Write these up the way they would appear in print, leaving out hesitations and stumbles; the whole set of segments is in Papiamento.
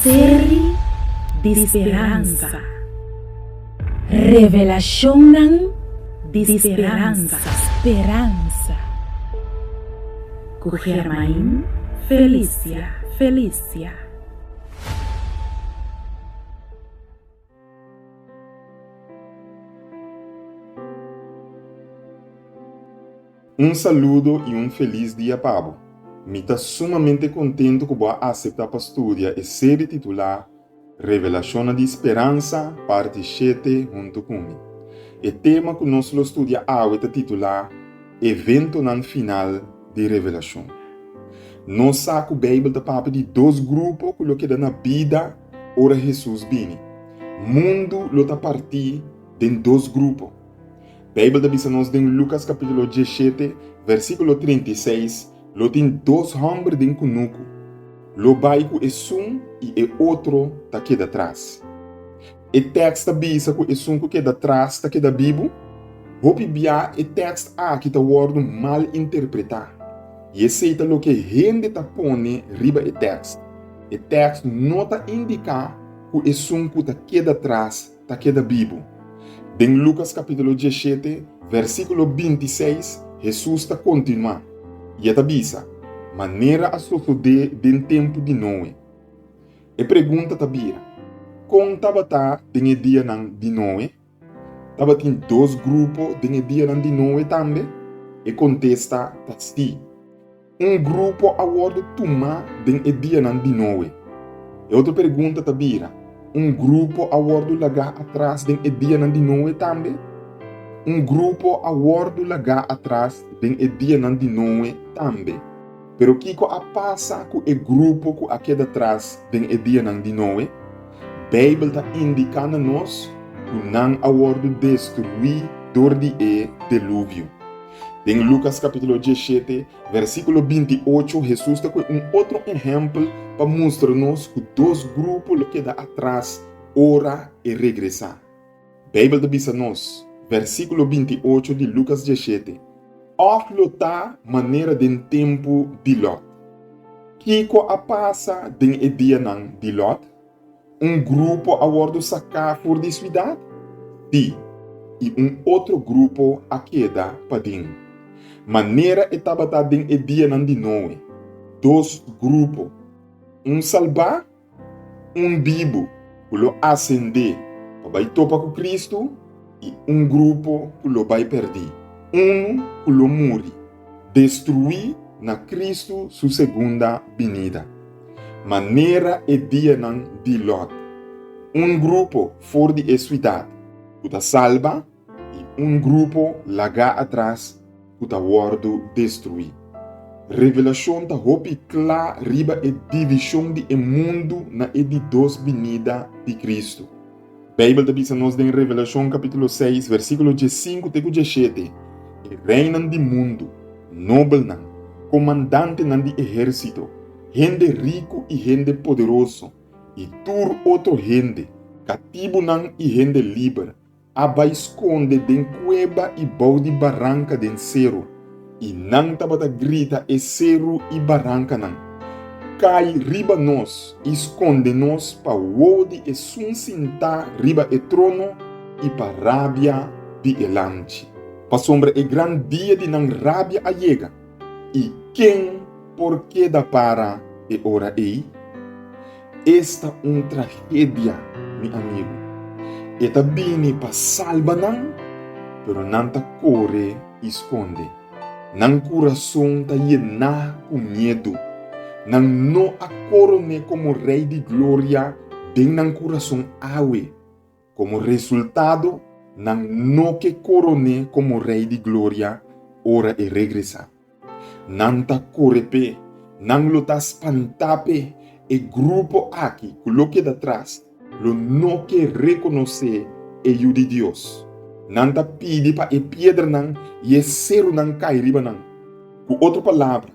Seri di speransa. Revelashonnan di speransa. Speransa. Ku Germain Felicia Felicia. Un saludo i un felis dia pa bo. Mi ta sumamente kontentu ku bo a aseptá pa studia e seri titulá Revelashonnan di Speransa, parti shete huntu ku mi. E tema ku nos lo studia awe ta titulá Eventonan Final di Revelashon. Nos sa ku Beibel ta papia di dos grupo ku lo keda na bida ora Hesus bini. Mundu lo ta partí den dos grupo. Beibel ta bisa nos den Lukas kapítulo diesshete, versíkulo 36, lo tin dos hòmber den kunuku, lo bai ku esun i e otro ta keda tras. E tèkst ta bisa ku esun ku keda tras ta keda bibu? Hopi bia e tèkst aki ta wòrdu mal interpretá, i esei ta loke hende ta pone riba e tèkst. E tèkst no ta indiká ku esun ku ta keda tras ta keda bibu. Den Lukas kapítulo diesshete, versíkulo 26, Hesus ta kontinuá, i e ta bisa, Manera a sosodé den tempu di Noe. E pregunta ta bira, Kon tabata den e dianan di Noe? Tabatin dos grupo den e dianan di Noe tambe? E kontesta ta sí. Un grupo a wòrdu tumá den e dianan di Noe. E otro pregunta ta bira, Un grupo a wòrdu lagá atras den e dianan di Noe tambe? Un grupo a wòrdu lagá atras den e dianan di Noe tambe. Pero kiko a pasa ku e grupo ku a keda tras den e dianan di Noe? Beibel ta indiká na nos ku nan a wòrdu destruí dor di e Deluvio. Den Lukas kapítulo 17, versíkulo 28, Hesus ta kue un otro ehèmpel pa mustra nos ku dos grupo lo keda atras ora e regresá. Beibel ta bisa nos, versíkulo 28 di Lukas 17, Òf lo ta manera den tempu di Lòt. Kiko a pasa den e dianan di Lòt? Un grupo a wòrdu saká for di suidat? Sí, i un otro grupo a keda paden. Manera e tabata den e dianan di Noe, dos grupo, un salbá, un bibu ku lo asendé pa bai topa ku Kristu i un grupo ku lo bai pèrdí, unu ku lo muri, destruí na Kristu su segunda binida. Manera e dianan di Lòt, un grupo for di e suidat ku ta salba i un grupo lagá atras ku ta wòrdu destruí. Revelashon ta hopi kla riba e divishon di e mundu na e di dos binida di Kristu. Beibel ta bisa nos den Revelashon kapítulo 6, versíkulo 15 te ku 17, E reinan di mundu, nobelnan, komandantenan di ehérsito, hende riku i hende poderoso, i tur otro hende, katibunan i hende liber, a bai skonde den kueba i bou di baranka den seru, i nan tabata grita e seru i barankanan, Kai riba nos i skonde nos pa wowo di esun sintá riba e trono i pa rabia di e Lamchi. Pasobra e gran dia di nan rabia a yega, i ken por keda para e ora ei? Esta un tragedia, mi amigu. E ta bini pa salba nan, pero nan ta kore i skonde. Nan kurason ta yená ku miedu. Nan no a koron'é komo Rei di Gloria den nan kurason awe. Komo resultado, nan no ke koron'é komo Rei di Gloria ora e regresá. Nan ta kore p'e, nan lo ta spantá p'e. E grupo aki ku lo keda tras lo no ke rekonosé e Yu di Dios. Nan ta pidi pa e piedranan i e serunan kai riba nan. Ku otro palabra,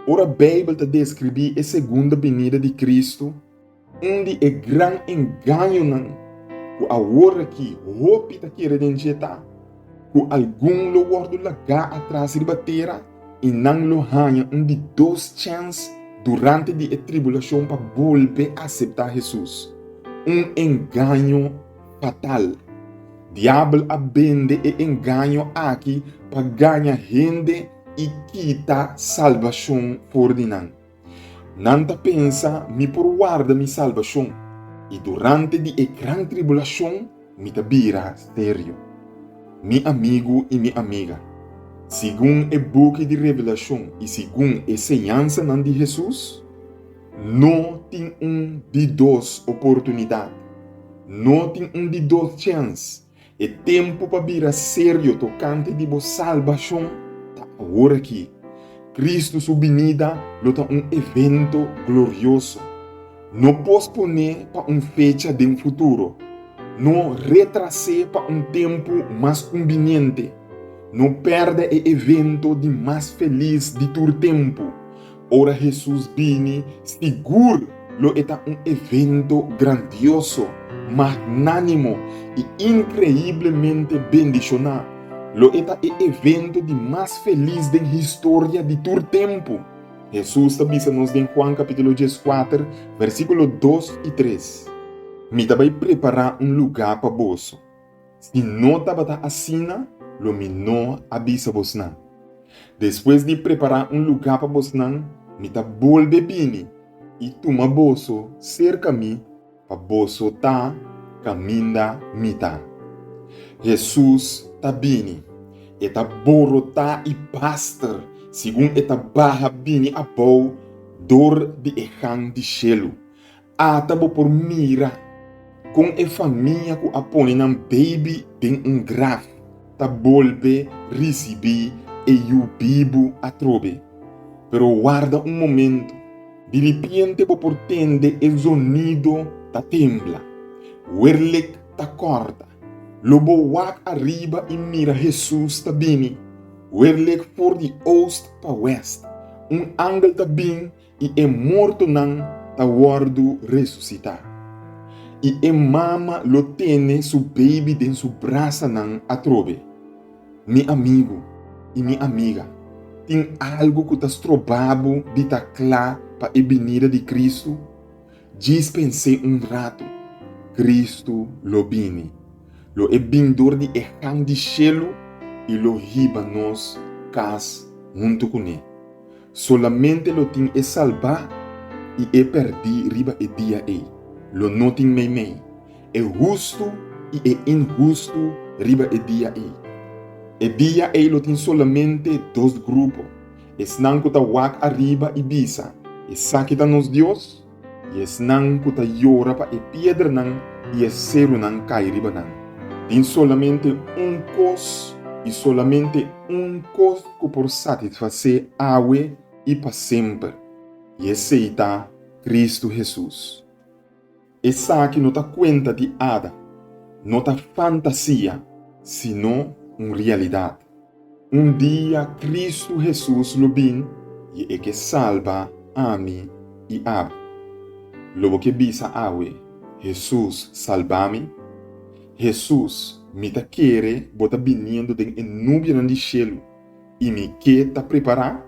ora Beibel ta deskribí e segunda binida di Kristu, Un di e gran engañonan ku aworakí hopi ta kere den dje ta ku algun lo wòrdu lagá atras riba tera i nan lo haña un di dos chèns durante di e tribulashon pa bolbe aseptá Hesus. Un engaño fatal. Diabel a bende e engaño aki pa gaña hende i kita salbashon for di nan. Nan ta pensa mi por warda mi salbashon i durante di e gran tribulashon mi ta bira serio. Mi amigu i mi amiga, segun e buki di Revelashon i segun e señansanan di Hesus, no tin un di dos oportunidat, no tin un di dos chèns. E tempu pa bira serio tokante di bo salbashon ta awor aki. Kristu su binida lo ta un evento glorioso. No posponé pa un fecha den futuro. No retras'é pa un tempu mas kumbiniente. No pèrdè e evento di mas felis di tur tempu. Ora Hesus bini, sigur lo e ta un evento grandioso, magnánimo i inkreiblemente bendishoná. Lo e ta e evento di mas felis den historia di tur tempu. Hesus ta bisa nos den Juan kapítulo dieskuater, versíkulo dos i tres, Mi ta bai prepará un lugá pa boso. Si no tabata asina, lo mi no a bisa bosnan. Despues di prepará un lugá pa bosnan, mi ta bolbe bini i tuma boso serka mi pa boso ta kaminda mi ta. Hesus ta bini. E ta borotá i baster segun e ta baha bini abou dor di e gan di shelu. Ata bo por mira kon e famia ku a pone nan baby den un graf ta bolbe risibí e yu bibu atrobe. Pero warda un momento, diripiente bo por tende e zonido ta tembla, werlek ta kòrta. Lo bo wak ariba i mira Hesus ta bini, werlek for di oost pa wèst. Un angel ta bin I e mortonan ta wòrdu resusitá. I e mama lo tene su beibi den su brasanan atrobe. Mi amigu i mi amiga, tin algu ku ta stroba bo di ta kla pa e binida di Kristu? Djis pens'é un ratu, Kristu lo bini. Lo e bin dor di e gan di shelu i lo hiba nos kas huntu kuné. Solamente lo tin e salbá i e pèrdí riba e dia ei. Lo no tin meimei, e hustu i e inhustu riba e dia ei. E dia ei lo tin solamente dos grupo, esnan ku ta wak ariba i bisa, Esaki ta nos Dios! I esnan ku ta yora pa e piedranan i e serunan kai riba nan. Tin solamente un kos i solamente un kos ku por satisfasé awe i pa semper, i esei ta Kristu Hesus. Esaki no ta kuenta di ada, no ta fantasia, sino un realidat. Un dia Kristu Hesus lo bin i e ke salba ami i abo. Lo bo ke bisa awe, Hesus, salba mi? Hesus, mi ta kere bo ta biniendo den e nubianan di shelu i mi ke ta prepará?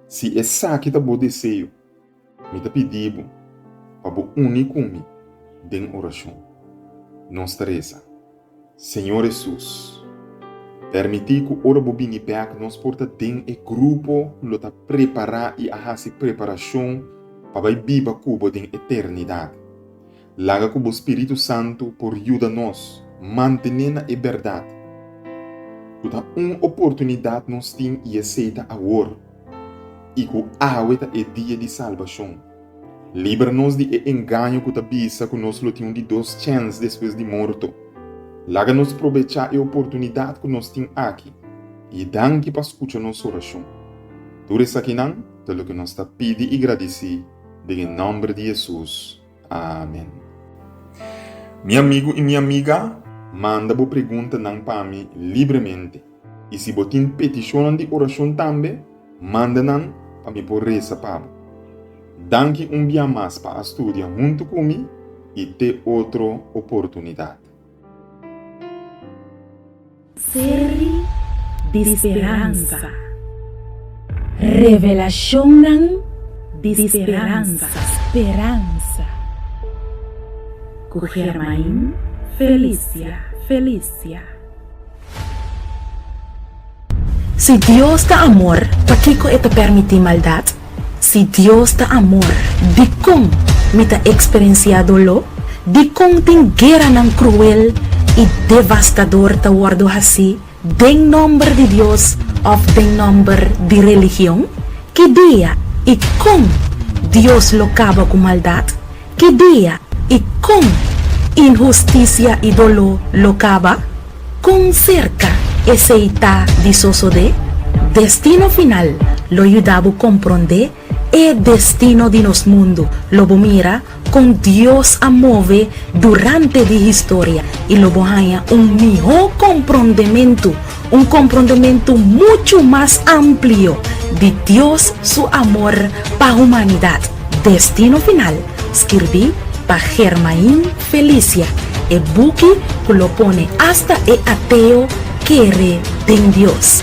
Si esaki ta bo deseo, mi ta pidi bo pa bo uni ku mi den orashon. Nos ta resa. Señor Hesus, permití ku ora Bo bini bèk nos por ta den e grupo ku lo ta prepará i a hasi preparashon pa bai biba ku Bo den eternidat. Laga ku Bo Spiritu Santu por yuda nos mantené na e bèrdat ku ta un oportunidat nos tin i esei ta awor, i ku awe ta e dia di salbashon. Libra nos di e engaño ku ta bisa ku nos lo tin un di dos chèns despues di morto. Laga nos probechá e oportunidat ku nos tin aki, i danki pa skucha nos orashon. Tur esakinan ta loke nos ta pidi i gradisí den e nòmber di Hesus. Amen. Mi amigu i mi amiga, manda bo preguntanan pa mi libremente. I si bo tin petishonnan di orashon tambe, manda nan pa mi por resa pa bo. Danki un bia mas pa a studia huntu ku mi i te otro oportunidat. Seri di speransa. Revelashonnan. Di Speransa. Speransa. Ku Germain Felicia. Felicia. Si Dios ta amor, pakiko e ta permití maldat? Si Dios ta amor, dikon mi ta eksperensiá doló? Dikon tin gueranan kruel i devastador ta wòrdu hasí den nòmber di Dios òf den nòmber di religion? Ki dia i kon Dios lo kaba ku maldat? Ki dia i kon inhustisia i doló lo kaba? Kon serka esei ta di sosodé? Destino Final lo yuda bo komprondé e destino di nos mundu. Lo bo mira kon Dios a move durante di historia i lo bo haña un mihó komprondementu, un komprondementu muchu mas amplio di Dios su amor pa humanidat. Destino Final, skirbí pa Germain Felicia, e buki ku lo pone asta e ateo kere den Dios.